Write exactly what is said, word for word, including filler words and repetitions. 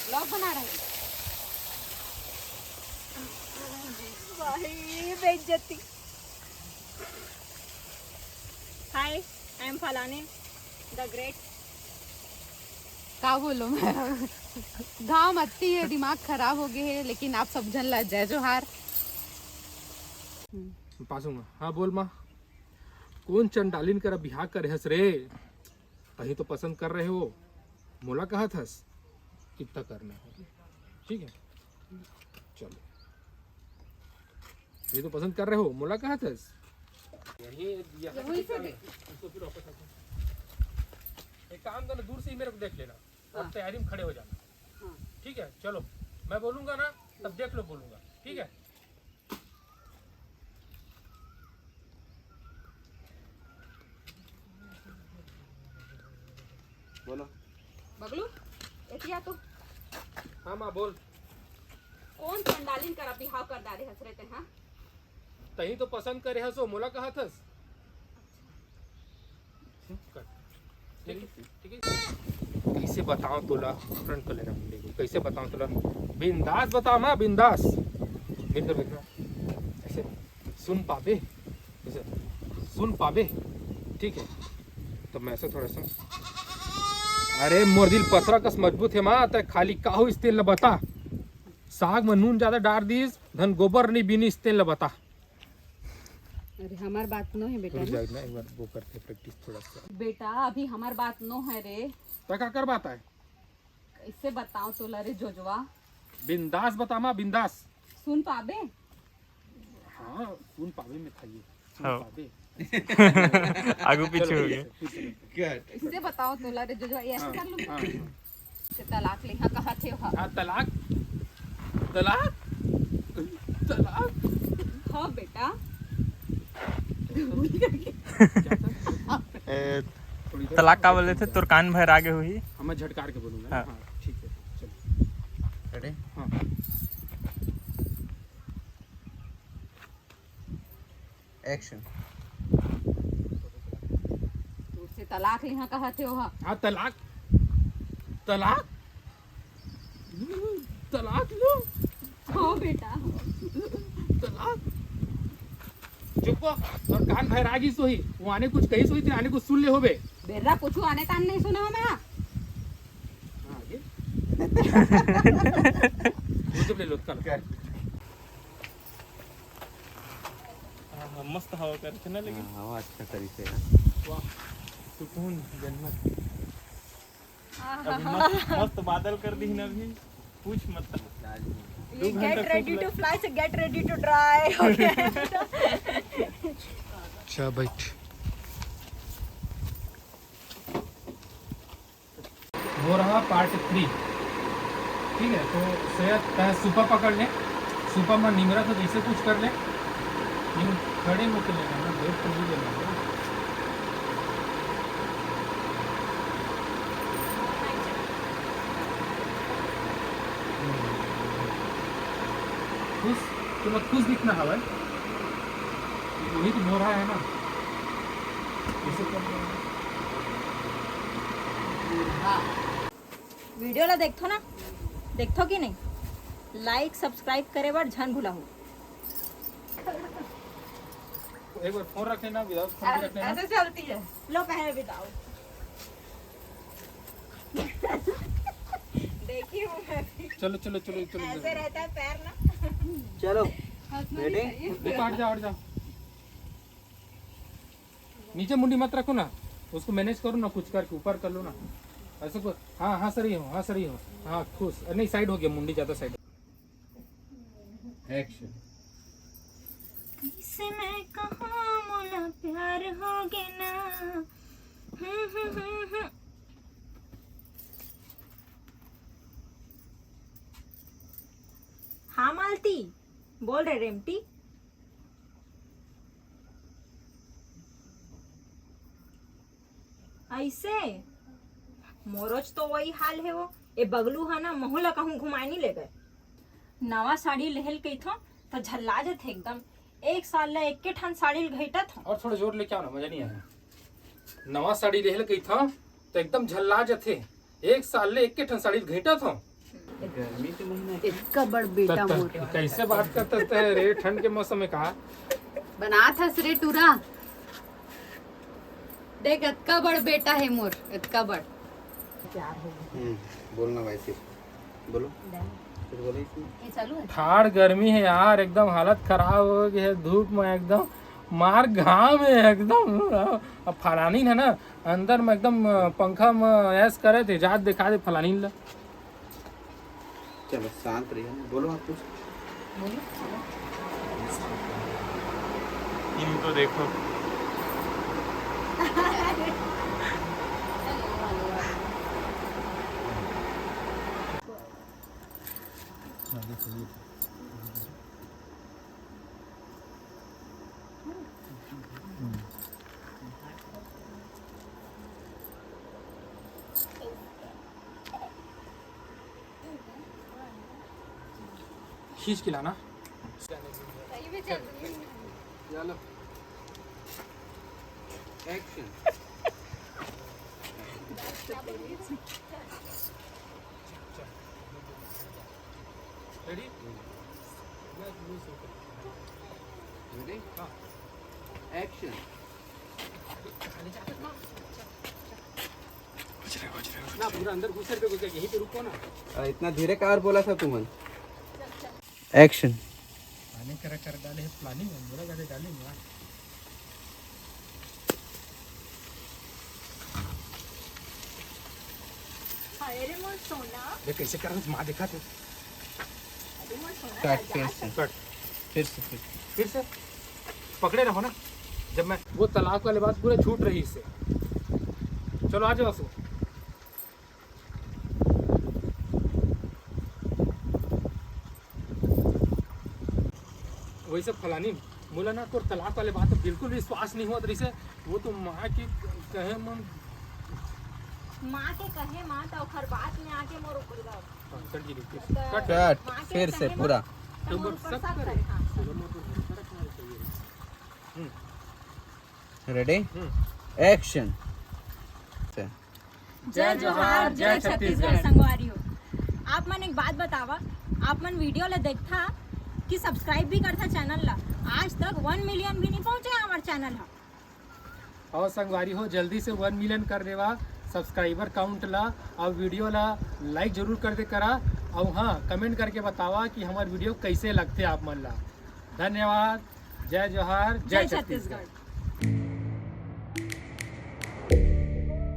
Blog बना रहे हैं। भाई, बेइज्जती। Hi, I am फलानिन the great। का बोलो मैं? घाम अत्ती है, दिमाग खराब हो गए है, लेकिन आप सब झन ला जय जोहार। पासूंगा। हाँ, बोल माँ। कौन चंडालिन करा बिहाव करे हस रे? तही तो पसंद कर रहे हो, मोला कहत हस, कितना करना है। ठीक है, चलो, ये तो पसंद कर रहे हो, मोला कहत हस। यही, यही यही से दे। इसको फिर वापस आते हैं। एक काम करना, दूर से ही मेरे को देख लेना और हाँ। तैयारी में खड़े हो जाना। हाँ। ठीक है, चलो, मैं बोलूंगा ना, तब देख लो, बोलूंगा। ठीक है। बोलो। बगलू, एतिया तो। हाँ माँ, बोल। कौन चंडालिन करा बिहाव कर डारे हस रे ते, हाँ? तही तो पसंद करे हस, वो मोला कहत हस। ठीक है, ठीक है। कैसे बताओ तोला, फ्रंट कर लेना मुंडे को, कैसे बताओ तोला? बिंदास बता माँ, बिंदास। मिलकर बैठना, ऐसे सुन पाबे, ऐसे सुन पाबे। ठीक है, तो मैं ऐसे थोड़ा सा, अरे मोर दिल पथरा कस मजबूत है माँ, तै खाली काहू इस तेल ला बता। साग में नून ज्यादा डाल दीस, धन गोबर नहीं बीनी, इस तेल ला बता। अरे हमार बात नो है बेटा रुक ना। जाओ ना, एक बार वो करते हैं प्रैक्टिस थोड़ा सा। बेटा अभी हमार बात नो है रे। तो का कर बात है? कैसे बताओ तोला रे जोजवा? बिंदास बता माँ, बिंदास। सुन पाबे? हाँ, सुन पाबे में था ये। सुन हाँ। पाबे। आगू पीछे चलो, हो ठीक गया। है, ठीक है। कैसे बताओ तोला रे जोजवा? ये ऐसे हाँ, कर लूँ? हाँ, हाँ। से तलाक लेहा कहत हे हा। हाँ, तलाक, तलाक, तलाक। हाँ बेटा। ए, थोड़ी देर तलाक का बोले थे? तोर कान भर आगे हुई। हाँ, मैं झटकार के बोलूंगा ना। हाँ। हाँ, ठीक है, चलो। रेडी? हाँ। एक्शन। तोर से तलाक लेहा कहत हे ओहा। हाँ, तलाक, तलाक, तलाक लो। हाँ बेटा। तलाक। चुप हो, तोर कान भर आगी सोही, वो आने कुछ कही सोही, ते आने कुछ सुन ले होबे। बेर्रा कुछ आने तान नहीं सुना हो मैं। हाँ, ये। वो जब ले लो, कर। हाँ, हाँ, मस्त हवा करथे ना, लेकिन हाँ, हवा अच्छा करिस हे ना। वाह, सुकून, जन्नत। आहा। अभी मस्त, मस्त बादल कर दी ना अभी, पूछ मत। ये दो घंटा get ready सूख to fly से get ready to dry हो गया है। अच्छा, बैठ। वो रहा पार्ट थ्री। ठीक है, तो सैयद, तै सुपा पकड़ ले, सुपा में निमरा तो जैसे कुछ कर ले, लेकिन खड़े होके लेना ना, बैठ के नहीं लेना है। खुश, तो खुश दिखना है भाई, वही तो मोरा है ना। वीडियो ला देखथो ना, देखथो कि नहीं? लाइक सब्सक्राइब करे बर झन भुलाहू। एक बार फोन रख लेना, विदाउट फोन रख लेना। ऐसे चलती है। लो पहले विदाउट। देखी हूँ मैं भी। चलो, चलो, चलो, चलो, ऐसे चलो। रहता है पैर ना। चलो, रेडी? देखो, हट जाओ, हट जाओ। नीचे मुंडी मत रखो ना, उसको मैनेज करो ना, कुछ करके ऊपर कर लो ना। ऐसे को, हाँ, हाँ, सही हो, हाँ, सही हो। हाँ, खुश। नहीं, साइड हो गया, मुंडी ज्यादा साइड। एक्शन। इसे मैं कहा मोला प्यार हो गया ना। हम्म, हम्म, हम्म, हम्म। हाँ मालती, बोल रे रेमटी। ऐसे मोरोज तो वही हाल है वो। ए बगलू हा ना, महू ला कहूँ घुमाए नहीं ले गए। नवा साड़ी लेहल कहिथो त झल्ला जथे एकदम। एक साल ला एके ठन साड़ी ल घेटत हो। और थोड़ा जोर लेके आओ ना, मजा नहीं आया। नवा साड़ी लेहल कहिथो त एकदम झल्ला जथे। एक साल ले एके ठन साड़ी ल घेटत हो। गर्मी के महीना है। इतका बड़ बेटा त-, त-, मोर। कैसे बात करता है रे, ठंड के मौसम में कहा? बनात हस रे टूरा। देख, इतका बड़ बेटा है मोर, इतका बड़। हम्म, बोलना भाई, फिर बोलो। कुछ बोलो इसमें। ये चालू है? ठाड़ गर्मी है यार, एकदम हालत खराब हो गई है धूप में, एकदम मार घाम है एकदम। अब फलानीन है ना, अंदर में एकदम पंखा में ऐश करे थे, जात दिखा दे फलानीन ला। चलो, शांत रहिए, बोलो आप कुछ। इनको देखो। खींच के लाना। चलो, एक्शन। रेडी? रेडी? हाँ। एक्शन। ना, पूरा अंदर घुसे पे घुसे, यहीं पे रुको ना। आ, इतना धीरे कार बोला था तुमन। एक्शन। प्लानिंग करे, कर डाले है, प्लानिंग है, मेरा गाड़ी डाले मेरा। हाय रे मोर सोना। देख कैसे कर रहा हूँ, माँ देखा थे। अरे मोर सोना, कट, फिर से। कट। फिर से, फिर। फिर से। पकड़े रहो ना। जब मैं वो तलाक वाली बात पूरा छूट रही इससे। चलो आ जाओ सो। वैसे फलानी, मोला ना तोर तलाक वाले बात बिल्कुल विश्वास नहीं होत रहिसे। वो तो माँ के कहे मन। माँ के कहे माँ तो ओखर बात में आके मोर ऊपर जाओ। हाँ, चल ठीक है, फिर। तो कट। कट, माँ के फिर से कहे पूरा। माँ तो मोर ऊपर शक करे, हाँ। हम्म। रेडी? हम्म। एक्शन। जय जोहार, जय छत्तीसगढ़। संगवारी हो, आप मन एक बात बतावा, आप मन वीडियो ला देखथा कि सब्सक्राइब भी करथा चैनल ला? आज तक वन मिलियन भी नहीं पहुंचे हमार चैनल हा। और संगवारी हो, जल्दी से वन मिलियन कर देवा सब्सक्राइबर काउंट ला, और वीडियो ला लाइक जरूर कर दे करा, और हाँ, कमेंट करके बतावा कि हमार वीडियो कैसे लगथे आप मन ला। धन्यवाद। जय जोहार, जय जय छत्तीसगढ़। छत्तीसगढ़।